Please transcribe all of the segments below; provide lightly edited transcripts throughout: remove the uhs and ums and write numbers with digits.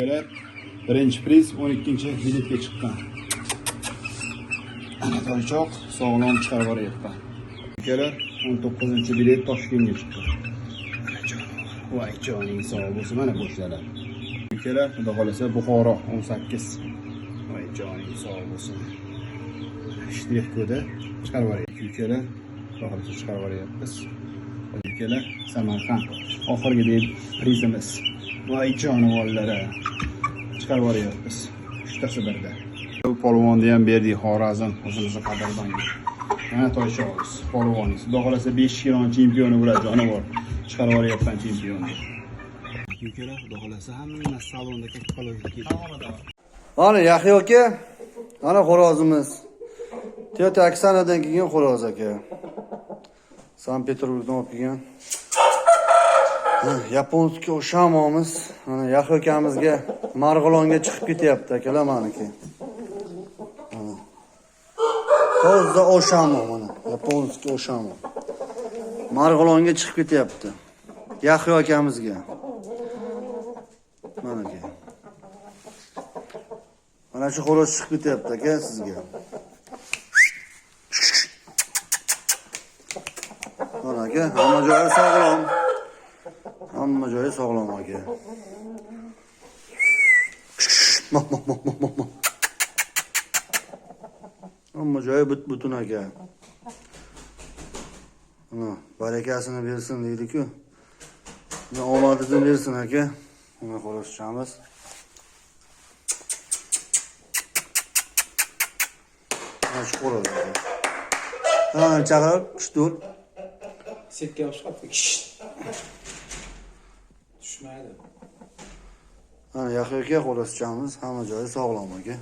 Ukalar, birinchi priz 12-biletga chiqqan. Ana toychoq sog'lom chiqarib boryapman. Ukalar, 19-bilet Toshkentga chiqqan. Ana jonivor. Voy joning sog' bo'lsin, mana bo'shlar. Ukalar, xudo xolasa Buxoro 18. Voy joning sog' bo'lsin. Shtrix koda chiqarib boryapti ukalar. Xudo xolasa chiqarib boryapmiz. Ukalar, Samarqand oxirgi deb prizimiz. Voy jonivorlari chiqarib boryapmiz. Uchtasi birda. Bu polvonni ham berdik Xorazm o'zimizni qadrdonga. Mana toychog'imiz, polvoningiz. Xudo xolasa 5 kilo chempioni bo'ladi jonivor. Chiqarib boryapman chempionni. Ukalar, xudo xolasa hammasi salonda как положено ketdi. Mana Yahyo aka, mana xo'rozimiz. Toyota Aksanadan kelgan xo'roz aka. Sankt-Peterburgdan olib kelgan. Японский oshamomiz. Mana Yahyo akamizga Marg'ilonga chiqib ketyapti akalar maniki. Mana. Toza oshamo mana, японский oshamo. Marg'ilonga chiqib ketyapti. Yahyo akamizga. Mana aka. Mana shu xo'roz chiqib ketyapti aka sizga. Mana aka, hamma joyi sog'lom. Hamma joyi sog'lom aka. Moh moh moh moh moh moh. Hamma joyi butun aka. Mana barakasini bersin deydi-ku. Mana omadini bersin aka. Mana xo'rozchamiz. Mana shu xo'roz aka. Ha, chaqir, shtur. Sepga yopishib qolibdi. Tushmaydi. Mana Yahyo aka xo'rozchamiz, hamma joyi sog'lom aka.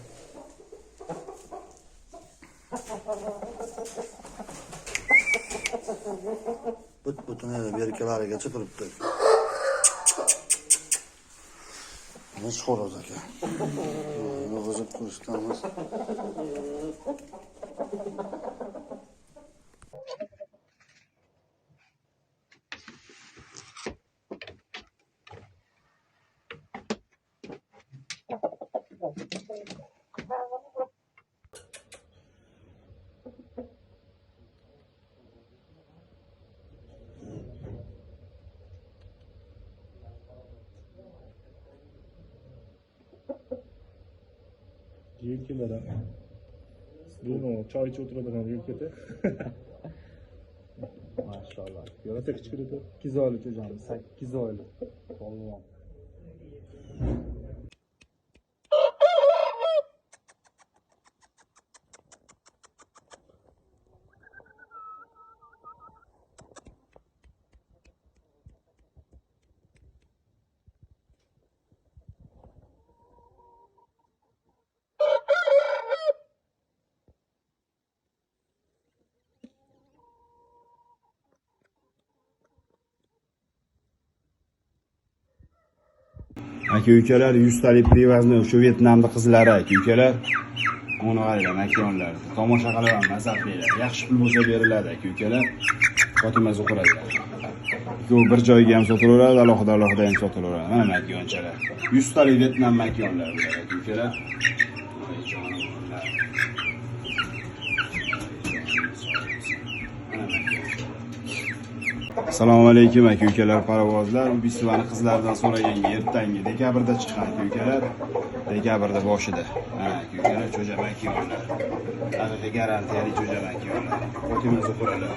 Butun berkalarigacha turibdi. Mana shu xo'roz aka. Buni g'izib ko'rsatamiz. Yelkalari. Bu choy ichib o'tiradigan yelkada. Maşallah. O'ta kichkina. 8 oylik jo'jamiz, 8 oylik. Polvon. Aka ukalar, 100 talik привозной shu Vyetnamda qizlari aka ukalar. Uni qaranglar, makyonlar. Tomosha qilaman, maza qilinglar. Yaxshi pul bo'lsa beriladi aka ukalar. Fotima Zuhraga. Ikkovi bir joyga ham sotilaveradi, alohida alohida ham sotilaveradi. Mana makyonchalar. 100 talik Vyetnam makyonlar bular aka ukalar. Voy jonivorlar. Mana makyonchalar. Assalomu alaykum aka ukalar, parvozlar. Ubistvani qizlardan so'raganga ertangi dekabrda chiqqan aka ukalar. Dekabrda boshida. Mana aka ukalar, cho'ja makyonlar. Haqiqiy garantiyali cho'ja makyonlar. Fotima Zuhralar.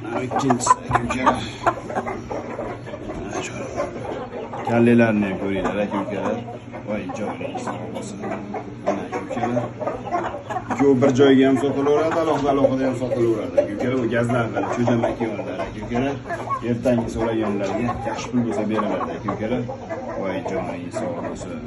Mana ikkinchisi aka ukalar. Mana jonivorlar. Kallelarini ham ko'ringlar aka ukalar. Voy joning sog' bo'lsin. Mana aka ukalar. Ikkovi bir joyga ham sotilaveradi, alohida alohida ham sotilaveradi. Aka ukalar, bu gazdan qilib cho'ja makyonlar aka ukalar. Ertangi so'raganlarga yaxshi pul bo'lsa beriladi aka ukalar. Voy joning sog' bo'lsin.